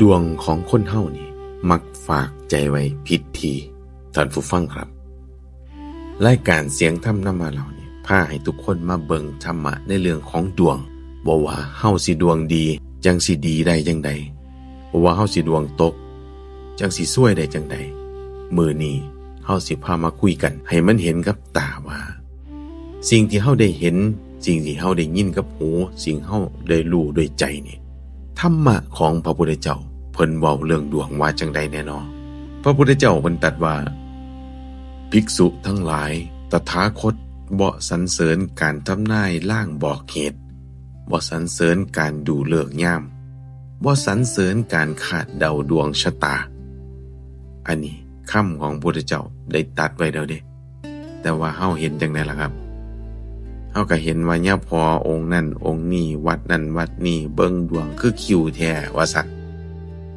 ດວງຂອງຄົນເຮົານີ້ມັກຝາກໃຈໄວ້ຜິດທີ່. ທ່ານຜູ້ຟັງครับ ລາຍການສຽງທຳນຳມາເລົ່ານີ້ ພາໃຫ້ທຸກຄົນມາເບິ່ງທຳມະໃນເລື່ອງຂອງດວງ, ບໍ່ວ່າເຮົາຊິດວງດີ ຈັ່ງຊິດີໄດ້ຈັ່ງໃດ, ບໍ່ວ່າເຮົາຊິດວງຕົກ ຈັ່ງຊິຊວຍໄດ້ຈັ່ງໃດ. ມື້ນີ້ເຮົາຊິພາມາຄຸຍກັນໃຫ້ມັນເຫັນກັບຕາວ່າ ສິ່ງທີ່ເຮົາໄດ້ເຫັນ, ສິ່ງທີ່ເຮົາໄດ້ຍິນກັບຫູ, ສິ່ງເຮົາໄດ້ຮູ້ດ້ວຍໃຈນີ້, ທຳມະຂອງພະພຸດທະເຈົ້າເພິ່ນເວົ້າເລື່ອງດວງວ່າຈັ່ງໃດແດ່ນໍ? ພະພຸດທະເຈົ້າເພິ່ນຕັດວ່າ, ພິກສຸທັງຫຼາຍ, ຕະຖາຄົດບໍ່ສັນເສີນການທຳນາຍລາງບອກເຫດ, ບໍ່ສັນເສີນການດູເລີກຍາມ, ບໍ່ສັນເສີນການຄາດເດົາດວງຊະຕາ. ອັນນີ້ຄຳຂອງພະພຸດທະເຈົ້າໄດ້ຕັດໄວ້ແລ້ວເດ້. ແຕ່ວ່າເຮົາເຫັນຈັ່ງໃດລະຄັບ? ເຮົາກໍເຫັນວ່າຍາພໍ່ອົງນັ້ນອົງນີ້, ວັດນັ້ນວັດນີ້, ເບິ່ງດວງຄືຄິວແທ້ວ່າຊັ້ນ,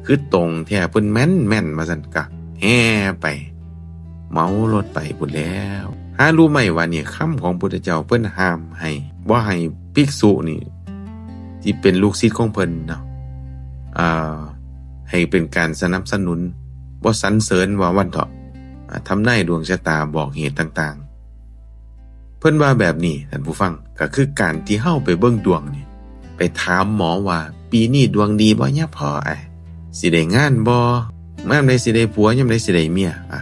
ຄືຕົງແທ້, ເພິ່ນແມ່ນໆວ່າຊັ້ນ, ກະແຫ່ໄປ ເໝົາລົດໄປພຸ້ນແລ້ວ. ຫາຮູ້ໄໝວ່ານີ້ຄຳຂອງພຸດທະເຈົ້າເພິ່ນຫ້າມໃຫ້ ບໍ່ໃຫ້ພິກສຸນີ້ ທີ່ເປັນລູກສິດຂອງເພິ່ນເນາະ, ອ່າ ໃຫ້ເປັນການສະໜັບສະໜູນ, ບໍ່ສັນເສີນວ່າຊັ້ນເຖາະ, ອ່າ ທຳນາຍດວງຊະຕາ, ບອກເຫດຕ່າງໆ. ເພິ່ນວ່າແບບນີ້ ທ່ານຜູ້ຟັງ, ກໍຄືການທີ່ເຮົາໄປເບິ່ງດວງນີ້, ໄປຖາມໝໍວ່າ ປີນີ້ດວງດີບໍ່ຍາພໍ່ອ້າຍ? ຊິໄດ້ງານບໍ່? ຍາມໃດຊິໄດ້ຜົວ? ຍາມໃດຊິໄດ້ເມຍ? ອາ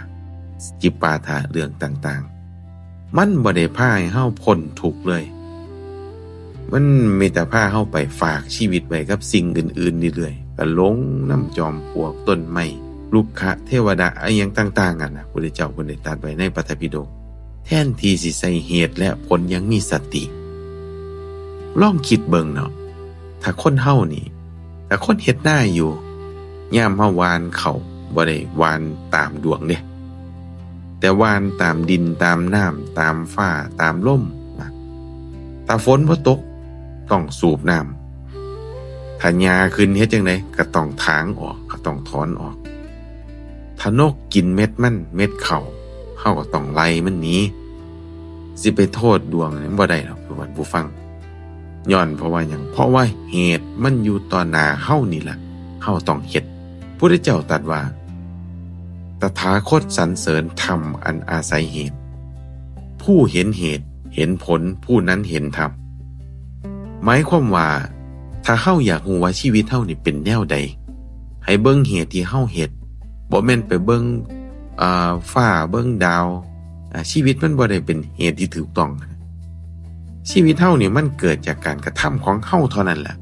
ຈິປາຖະເລື່ອງຕ່າງໆ. ມັນບໍ່ໄດ້ພາໃຫ້ເຮົາພົ້ນທຸກເລີຍ. ມັນມີແຕ່ພາເຮົາໄປຝາກຊີວິດໄວ້ກັບສິ່ງອື່ນໆເລື້ອຍໆ, ກະຫຼົງນຳຈອມປວກ, ຕົ້ນໄມ້, ລຸກຂະ, ເທວະດາ, ອີ່ຫຍັງຕ່າງໆຫັ້ນນະ. ພຸດທະເຈົ້າເພິ່ນໄດ້ຕັດໄວ້ໃນປະໄຕປິດົກ, ແທນທີ່ຊິໃສ່ເຫດແລະຜົນຢ່າງມີສະຕິ. ລອງຄິດເບິ່ງເນາະ, ຖ້າຄົນເຮົານີ້ ຖ້າຄົນເຮັດນາຢູ່, ຍາມເຮົາຫວ່ານເຂົ້າ ບໍ່ໄດ້ຫວ່ານຕາມດວງເດ້, ແຕ່ຫວ່ານຕາມດິນ, ຕາມນ້ຳ, ຕາມຟ້າ, ຕາມລົມນະ. ຖ້າຝົນບໍ່ຕົກ, ຕ້ອງສູບນ້ຳ. ຖ້າຫຍ້າຂຶ້ນ, ເຮັດຈັ່ງໃດ? ກໍຕ້ອງຖາງອອກ, ກໍຕ້ອງຖອນອອກ. ຖ້ານົກກິນເມັດມັນ, ເມັດເຂົ້າ, ເຮົາກໍຕ້ອງໄລ່ມັນໜີ. ຊິໄປໂທດດວງນີ້ ມັນບໍ່ໄດ້ດອກ, ທ່ານຜູ້ຟັງ. ຍ້ອນເພາະວ່າຫຍັງ? ເພາະວ່າເຫດມັນຢູ່ຕໍ່ໜ້າເຮົານີ້ລະ, ເຮົາຕ້ອງເຮັດ. ພຸດທະເຈົ້າຕັດວ່າ, ຕະຖາຄົດສັນເສີນທຳອັນອາໄສເຫດ, ຜູ້ເຫັນເຫດເຫັນຜົນ, ຜູ້ນັ້ນເຫັນທຳ. ໝາຍຄວາມວ່າ ຖ້າເຮົາຢາກຮູ້ວ່າຊີວິດເຮົານີ້ເປັນແນວໃດ, ໃຫ້ເບິ່ງເຫດທີ່ເຮົາເຮັດ, ບໍ່ແມ່ນໄປເບິ່ງ, ເອີ, ຟ້າ, ເບິ່ງດາວ. ອາ, ຊີວິດມັນບໍ່ໄດ້ເປັນເຫດທີ່ຖືກຕ້ອງ. ຊີວິດເຮົານີ້ມັນເກີດຈາກການກະທຳຂອງເຮົາເທົ່ານັ້ນແຫຼະ,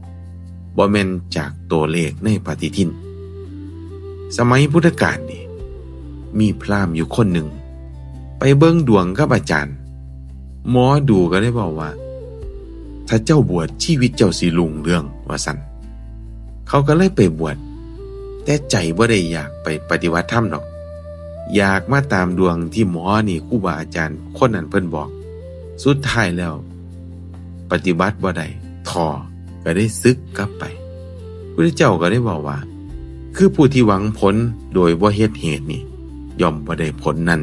ບໍ່ແມ່ນຈາກຕົວເລກໃນປະຕິທິນ. ສະໄໝພຸດທະການນີ້ ມີພຣາມຢູ່ຄົນໜຶ່ງໄປເບິ່ງດວງກັບອາຈານ. ໝໍດູກໍໄດ້ເວົ້າວ່າ, ຖ້າເຈົ້າບວດ, ຊີວິດເຈົ້າຊິຮຸ່ງເຮືອງ, ວ່າຊັ້ນ. ເຂົາກໍເລີຍໄປບວດ, ແຕ່ໃຈບໍ່ໄດ້ຢາກໄປປະຕິບັດທຳດອກ, ຢາກມາຕາມດວງທີ່ໝໍນີ້, ຄູບາອາຈານຄົນນັ້ນເພິ່ນບອກ. ສຸດທ້າຍແລ້ວປະຕິບັດບໍ່ໄດ້, ທໍ້, ກໍໄດ້ສຶກກັບໄປ. ພຸດທະເຈົ້າກໍໄດ້ເວົ້າວ່າ, ຄືຜູ້ທີ່ຫວັງຜົນໂດຍບໍ່ເຮັດເຫດນີ້, ຍ່ອມບໍ່ໄດ້ຜົນນັ້ນ.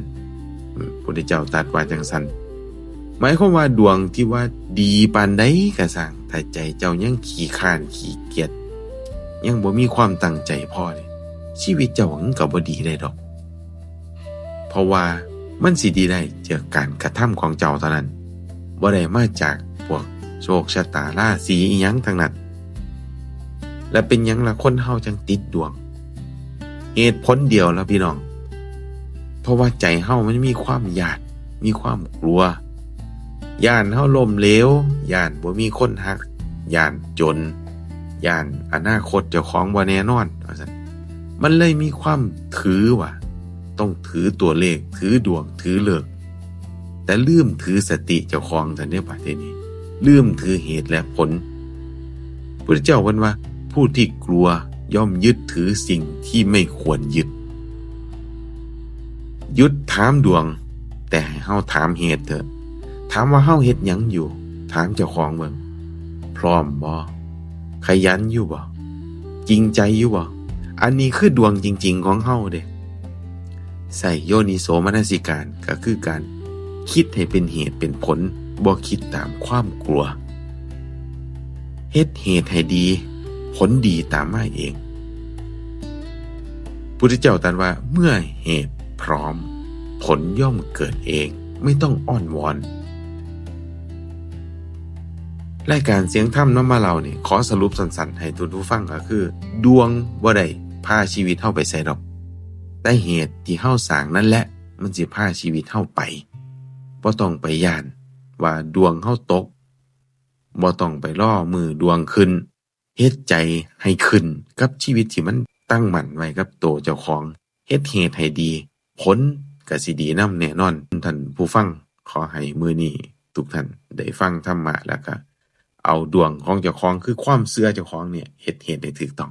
ພຸດທະເຈົ້າຕັດວ່າຈັ່ງຊັ້ນ. ໝາຍຄວາມວ່າດວງທີ່ວ່າດີປານໃດກໍຊ່າງ, ຖ້າໃຈເຈົ້າຍັງຂີ້ຄ້ານຂີ້ກຽດ, ຍັງບໍ່ມີຄວາມຕັ້ງໃຈພໍນີ້, ຊີວິດເຈົ້າມັນກໍບໍ່ດີໄດ້ດອກ. ເພາະວ່າມັນຊິດີໄດ້ຈາກການກະທຳຂອງເຈົ້າເທົ່ານັ້ນ, ບໍ່ໄດ້ມາຈາກພວກໂຊກຊະຕາລາສີອີ່ຫຍັງທັງນັ້ນ. ແລະເປັນຫຍັງລະຄົນເຮົາຈັ່ງຕິດດວງ? ເຫດຜົນດຽວລະພີ່ນ້ອງ, ເພາະວ່າໃຈເຮົາມັນມີຄວາມຢ້ານ, ມີຄວາມກົວ. ຢ້ານເຮົາລົ້ມເຫຼວ, ຢ້ານບໍ່ມີຄົນຮັກ, ຢ້ານຈົນ, ຢ້ານອະນາຄົດເຈົ້າຂອງບໍ່ແນ່ນອນ, ວ່າຊັ້ນ. ມັນເລີຍມີຄວາມຖືວ່າ ຕ້ອງຖືຕົວເລກ, ຖືດວງ, ຖືເລີກ, ແຕ່ລືມຖືສະຕິເຈົ້າຂອງ. ຊັ້ນເດ້ ບາດທີນີ້ລືມຖືເຫດແລະຜົນ. ພຸດທະເຈົ້າເພິ່ນວ່າ, ຜູ້ທີ່ກົວຍ່ອມຍຶດຖືສິ່ງທີ່ໄມ່ຄວນຍຶດ. ຢຸດຖາມດວງ, ແຕ່ໃຫ້ເຮົາຖາມເຫດເຖາະ. ຖາມວ່າເຮົາເຮັດຫຍັງຢູ່? ຖາມເຈົ້າຂອງເບິ່ງ. ພ້ອມບໍ່? ຂະຫຍັນຢູ່ບໍ່? ຈິງໃຈຢູ່ບໍ່? ອັນນີ້ຄືດວງຈິງໆຂອງເຮົາເດ້. ໃຊ້ໂຍນິໂສມະນະສິການ, ກໍຄືການຄິດໃຫ້ເປັນເຫດເປັນຜົນ, ບໍ່ຄິດຕາມຄວາມກົວ. ເຮັດເຫດໃຫ້ດີ, ຜົນດີຕາມມາເອງ. พุทธเจ้าตรัสว่า เมื่อเหตุพร้อม ผลย่อมเกิดเอง ไม่ต้องอ้อนวอน รายการเสียงธรรมนำมาเล่านี่ ขอสรุปสั้นๆ ให้ท่านผู้ฟังก็คือ ดวงบ่ได้พาชีวิตเฮาไปไสดอก แต่เหตุที่เฮาสร้างนั่นแหละ มันสิพาชีวิตเฮาไป บ่ต้องไปย้านว่าดวงเฮาตก บ่ต้องไปรอมื้อดวงขึ้น เฮ็ดใจให้ขึ้นกับชีวิตที่มันตั้งมั่นไว้กับโตเจ้าของ เฮ็ดเหตุให้ดี ผลก็สิดีนำแน่นอน ท่านผู้ฟัง ขอให้มื้อนี้ทุกท่านได้ฟังธรรมะ แล้วก็เอาดวงของเจ้าของ คือความเชื่อเจ้าของเนี่ย เฮ็ดเหตุให้ถูกต้อง